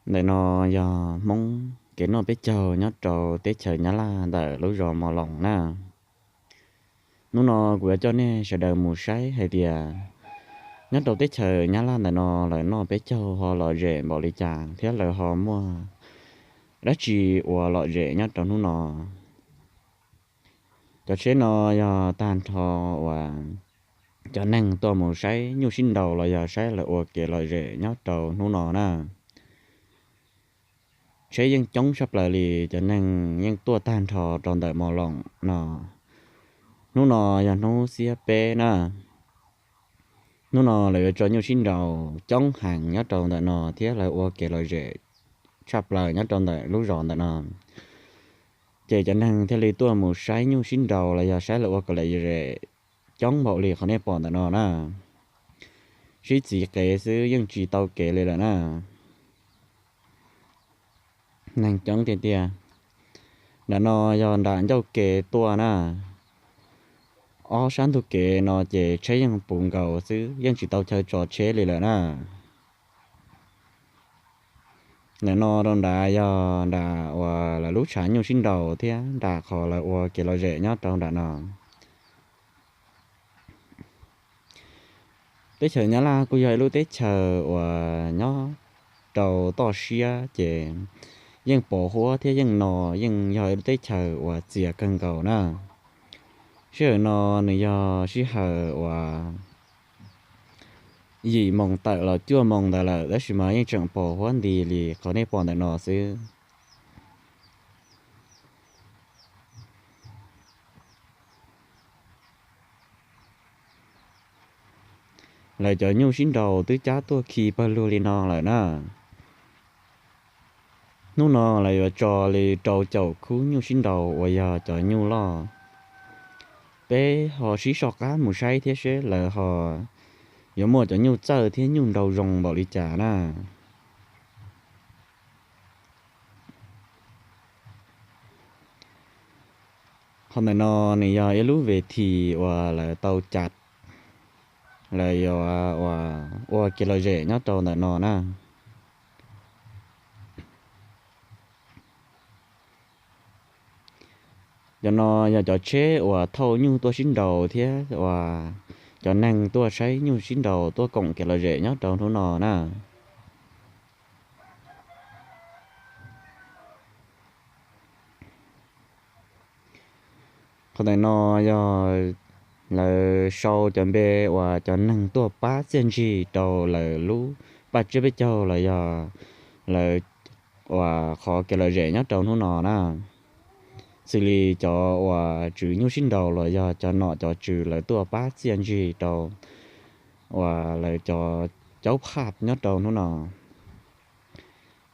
Ntawm no yog Hmoob kev noj peb caug nyob rau teb chaws Nyab Laj ntawm lub zos Mos Loos na. Hnub no kuv yuav coj nej sawv daws mus saib hais tias nyob rau teb chaws Nyab Laj ntawm no lawv noj peb caug ho lom zem npaum li cas thiab lawv ho muaj dab tsi ua lom zem nyob rau hnub no. Cov tsheb no yog tag nrho uas cov neeg tuaj mus saib nyuj sib nraus los yog saib lawv ua kev lom zem nyob rau hnub no na. Tsheb yeej coob tshaj plaws li, cov neeg yeej tuaj tag nrho rau ntawm Mos Loos no. Hnub no yog hnub xiab peb na. Hnub no lawv yuav tso nyuj sib nraus coob heev nyob rau ntawm no thiab lawv ua kev lom zem tshaj plaws nyob rau ntawm lub zos ntawm no. Ces cov neeg thiaj li tuaj mus saib nyuj sib nraus los yog saib lawv ua kev lom zem coob npaum li qhov nej pom ntawm no na. Sib txiv kev xwb yeej tsis tau kev li lawm na. Neeg coob tiag tiag. Nram no yog nram ncauj kev tuaj na. Ob sab ntug kev no ces tsheb yeej puv nkaus xwb yeej tsis tau chaw tso tsheb li lawm na. Ntawm no rau nrad yog nram uas lawv lub tshav nyuj sib nraus thiab nram qhov lawv ua kev lom zem nyob rau nram no. Teb chaws Nyab Laj kuj yog ib lub teb chaws uas nyob rau toj siab ces yeej pos huab thiab yeej no, yeej yog ib lub teb chaws uas txias kawg nkaus na. Sij hawm no nws yog sij hawm uas yim moos tawm los cuaj moos ntawd lawm tab sis mas yeej tseem pos huab nti li qhov nej pom ntawm no xwb. Lawv cov nyuj sib nraus twb cab tuaj khi pawg lug li no lawm na. Hnub no lawv yuav tso li rau caum khub nyuj sib nraus uas yog cov nyuj loj. Peb ho sib soj qab mus saib thiab seb lawv ho yuav muaj cov nyuj txawj thiab nyuj nraus zoo npaum li cas na. Qhov ntawm no nws yog ib lub ves this uas lawv tau cam, lawv yuav ua kev lom zem nyob rau ntawm no na. Cov no yog cov tsheb uas thauj nyuj tuaj sib nraus thiab uas cov neeg tuaj saib nyuj sib nraus tuaj koom kev lom zem nyob rau hnub no na. Qhov ntawm no yog lawv sau cov npe uas cov neeg tuaj pab txiaj ntsig rau lawv lub paj tsiab peb caug los yog lawv uas qhov kev lom zem nyob rau hnub no na. Xws li cov uas tswv nyuj sib nraus los yog cov nom cov tswv lawv tuaj pab txiaj ntsig rau uas lawv cov caub phaj nyob rau hnub no.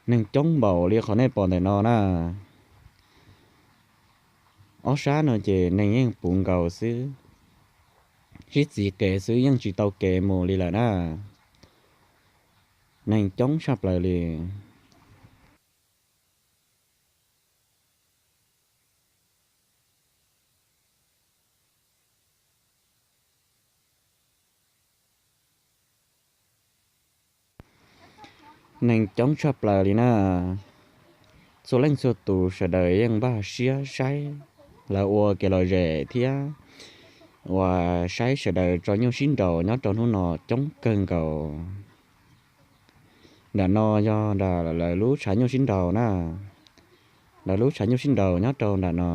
Neeg coob npaum li qhov nej pom ntawm no na. Ob sab no ces neeg yeej puv nkaus xwb, sib txiv kev xwb yeej tsis tau kev mus li lawm na. Neeg coob tshaj plaws li. Neeg coob tshaj plaws li na. Txhua leej txhua tus sawv daws yeej npaj siab saib lawv ua kev lom zem thiab uas saib sawv daws tso nyuj sib nraus nyob rau hnub no coob kawg nkaus. Nram no yog nram lawv lub tshav nyuj sib nraus na. Lawv lub tshav nyuj sib nraus nyob rau nram no.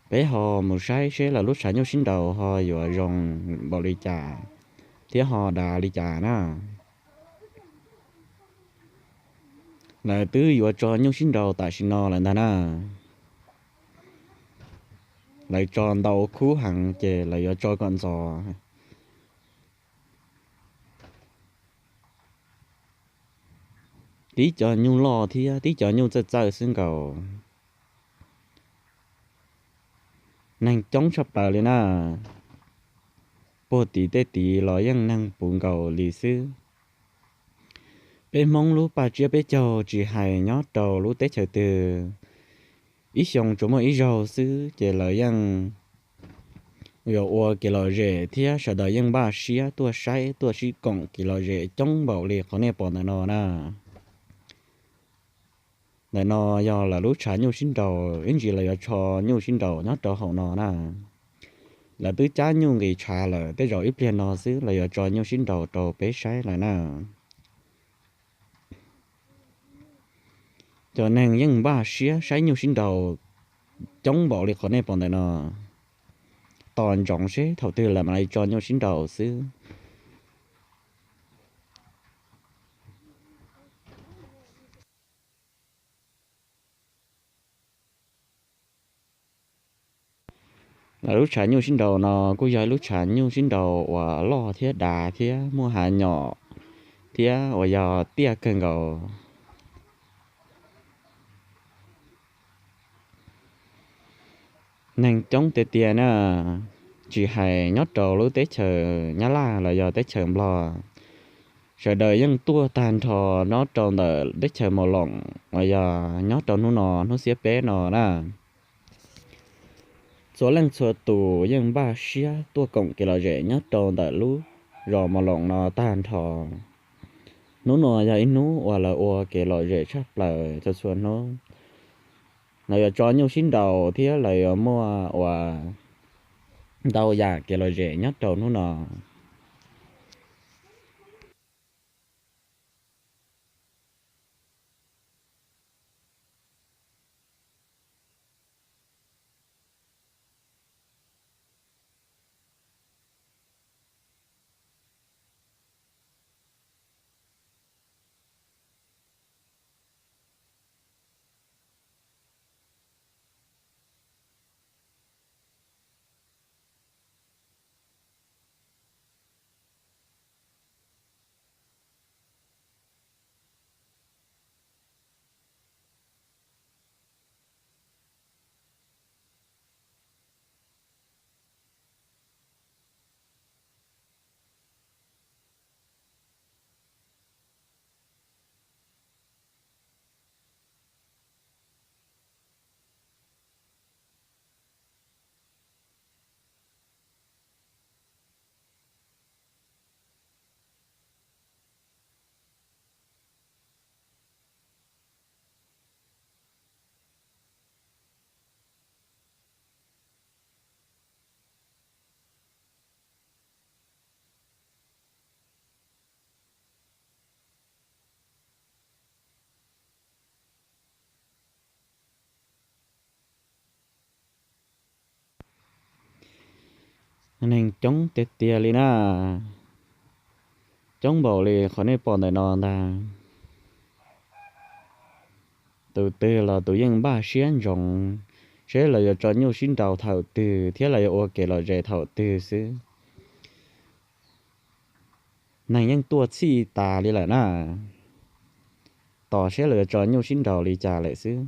Peb ho mus saib seb lawv lub tshav nyuj sib nraus ho yuav zoo npaum li cas thiab ho dav li cas na. Lawv twb yuav tso nyuj sib nraus tam sim no lawm ntag na. Lawv tso ntau khub heev ces lawv yuav tso kom ntxov. Tib cov nyuj loj thiab tib cov nyuj txawj txawj xwb nkaus. Neeg coob tshaj plaws li na. Puag tid tej tid los yeej neeg puv nkaus li xwb. Peb Hmoob lub paj tsiab peb caug tsis hais nyob rau lub teb chaws twg, ib xyoo tsuas muaj ib zaug xwb ces lawv yeej yuav ua kev lom zem thiab sawv daws yeej npaj siab tuaj saib tuaj sib koom kev lom zem coob npaum li qhov nej pom ntawm no na. Ntawm no yog lawv lub tshav nyuj sib nraus, ib ntsis lawv yuav tso nyuj sib nraus nyob rau hauv no na. Lawv twb cab nyuj nqis tshav lawm, tej zaum ib pliag no xwb lawv yuav tso nyuj sib nraus rau peb saib lawm na. Cov neeg yeej npaj siab saib nyuj sib nraus coob npaum li qhov nej pom ntawm no, tos ntsoov seb thaum twg lawv mam li tso nyuj sib nraus xwb. Lawv lub tshav nyuj sib nraus no kuj yog ib lub tshav nyuj sib nraus uas loj thiab dav thiab muaj hav nyom thiab uas yog tiaj kawg nkaus. Neeg coob tiag tiag na, tsis hais nyob rau lub teb chaws Nyab Laj los yog teb chaws Nplog, sawv daws yeej tuaj tag nrho nyob rau ntawm teb chaws Maus Loos uas yog nyob rau hnub no, hnub xiab peb no na. Txhua leej txhua tus yeej npaj siab tuaj koom kev lom zem nyob rau ntawm lub zos Maus Loos no tag nrho. Hnub no yog ib hnub uas lawv ua kev lom zem tshaj plaws txhua txhua hnub. Lawv yuav tso nyuj sib nraus thiab lawv yuav muaj ua ntau yam kev lom zem nyob rau hnub no. Neeg coob tiag tiag li na, coob npaum li qhov nej pom ntawm no ntag. Tus twg los tus yeej npaj siab ntsoov seb lawv yuav tso nyuj sib nraus thaum twg thiab lawv yuav ua kev lom zem thaum twg xwb. Neeg yeej tuaj txhij tas li lawm na, tos seb lawv yuav tso nyuj sib nraus li cas lawm xwb.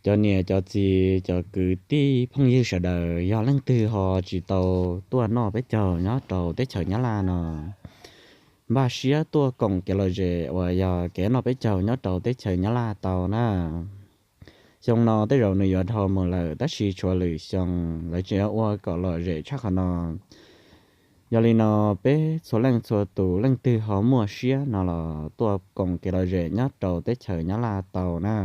Cov niam cov txiv cov kwv tij phooj ywg sawv daws, yog leej twg ho tsis tau tuaj noj peb caug nyob rau teb chaws Nyab Laj no, npaj siab tuaj koom kev lom zem uas yog kev noj peb caug nyob rau teb chaws Nyab Laj tau na. Xyoo no tej zaum nws yuav dhau mus lawm, tab sis tshuav lwm xyoo lawv tseem yuav ua kom lom zem tshaj qhov no. Yog li no, peb txhua leej txhua tus leej twg ho muaj siab no los tuaj koom kev lom zem nyob rau teb chaws Nyab Laj tau na.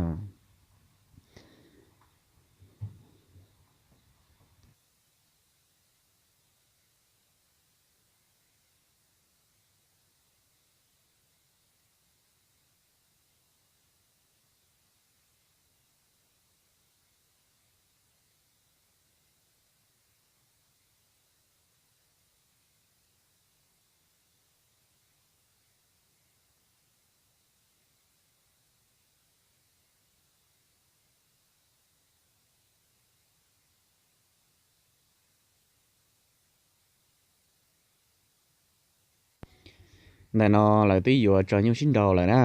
Ntawm no lawv twb yuav tso nyuj sib nraus lawm na.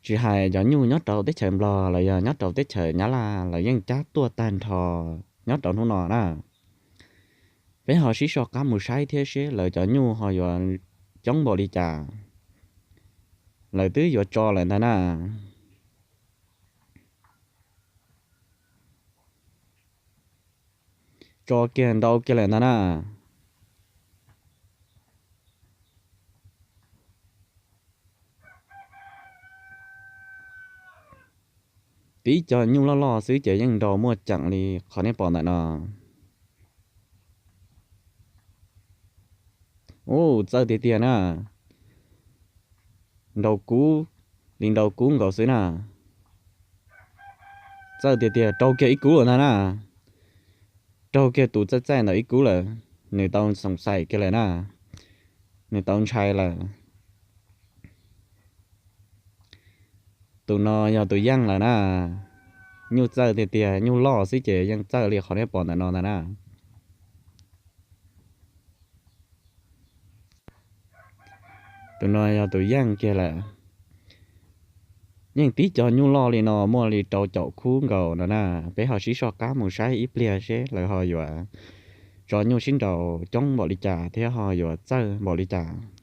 Tsis hais cov nyuj nyob rau teb chaws Nplog los yog nyob rau teb chaws Nyab Laj, lawv yeej cab tuaj tag nrho nyob rau hnub no na. Peb ho sib soj qab mus saib thiab seb lawv cov nyuj ho yuav coob npaum li cas. Lawv twb yuav tso lawm ntag na. Tso kiag ntau kiag lawm ntag na. Tib co nyuj loj loj xwb ces yeej nraus muaj ceem li qhov nej pom ntawm no. Ub, txawj tiag tiag na. Nraus kub li nraus kub nkaus xwb na. Txawj tiag tiag, raug kiag ib kub lawm ntag na. Raug kiag tus txaij txaij ntawm ib kub lawm. Nws tau xoom xaim kiag lawm na. Nws tau ntshai lawm. Tus no yog tus yeej lawm na. Nyuj txawj tiag tiag, nyuj loj xwb ces yeej txawj li qhov nej pom ntawm no ntag na. Tus no yog tus yeej kiag lawm. Yeej tib co nyuj loj li no muaj li rau caum khub nkaus no na. Peb ho sib soj qab mus saib ib pliag seb lawv ho yuav tso nyuj sib nraus coob npaum li cas thiab ho yuav txawj npaum li cas.